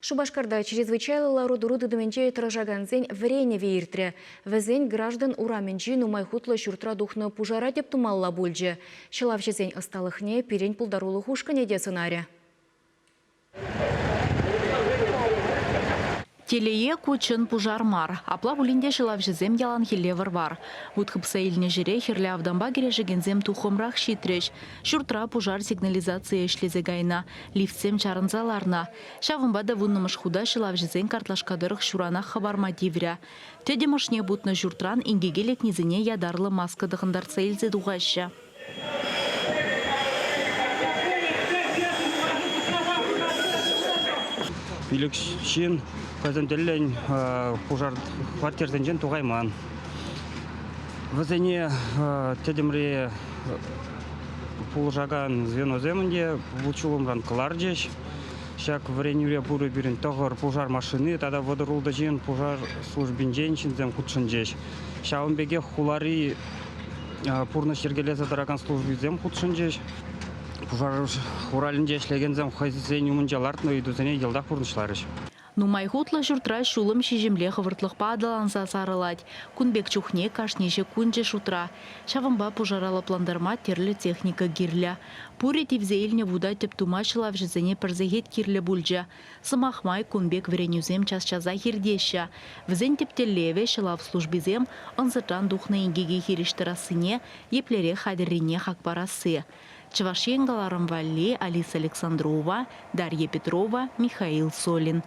Шупашкарта чрезвычайлӑ лару-тӑру тытӑмӗнче тӑрӑшакансен вӗренӗвӗ иртрӗ. Вӗсен граждан урамӗнчи нумай хутлӑ ҫуртра тухнӑ пушара тӗп тумалла пулчӗ. Ҫӑлавҫӑсен ӑсталӑхне пирӗн пултарулӑх ушкӑнӗ те сӑнарӗ. Телее, ку чӑн пушар мар. Апла пулин те ҫӑлавҫӑсем яланхилле вӑр-вар. Вут хыпса илнӗ ҫӗре хӗрлӗ автанпа кӗрешекенсем туххӑмрах ҫитрӗҫ. Ҫуртра пушар сигнализацийӗ ӗҫлесе кайнӑ, лифтсем чарӑнса ларнӑ. Ҫавӑнпа та вуннӑмӗш хута ҫӑлавҫӑсен картлашка тӑрӑх ҫуранах хӑпарма тиврӗ. Тӗтӗм ӑшне путнӑ ҫуртран инкеке лекнисене ятарлӑ маска тӑхӑнтартса илсе тухаҫҫӗ. Пилӗк ҫын хӑйсем тӗллӗн пушар хваттерсенчен тухайман. Вӗсене тӗтӗмре пулӑшакан звеносем ӗнтӗ вут-ҫулӑмран кӑларчӗҫ. Ҫак вӗренӳре пурӗ пирӗн тӑхӑр пушар машини тата 36 ҫын пушар службинчен ҫынсем хутшӑнчӗҫ. Ҫавӑн пекех хулари пурнӑҫ йӗркелесе тӑракан службисем хутшӑнчӗҫ. Пушар хуралӗнче ӗҫлекенсем хӑйсен умӗнче лартнӑ ыйтусене йӑлтах пурнӑҫларӗҫ. Нумай хутлӑ ҫуртра ҫулӑм ҫиҫӗмле хӑвӑртлӑхпа аталанса сарӑлать. Кун пек чухне кашни ҫеккунчӗ шутра. Ҫавӑнпа пушара лӑплантарма тӗрлӗ техника кирлӗ. Пурӗ тивсе илнӗ вута тӗп тума ҫӑлавҫӑсене пӗр сехет кирлӗ пулчӗ. Сӑмах май, кун пек вӗренӳсем час-часах иртеҫҫӗ. Вӗсен тӗп тӗллевӗ ҫӑлав службисем ӑнсӑртран тухнӑ инкеке хирӗҫ тӑрассине, еплерех хатӗррине хак парасси. Чӑваш Ен кӑларӑм валли Алиса Александрова, Дарья Петрова, Михаил Солин.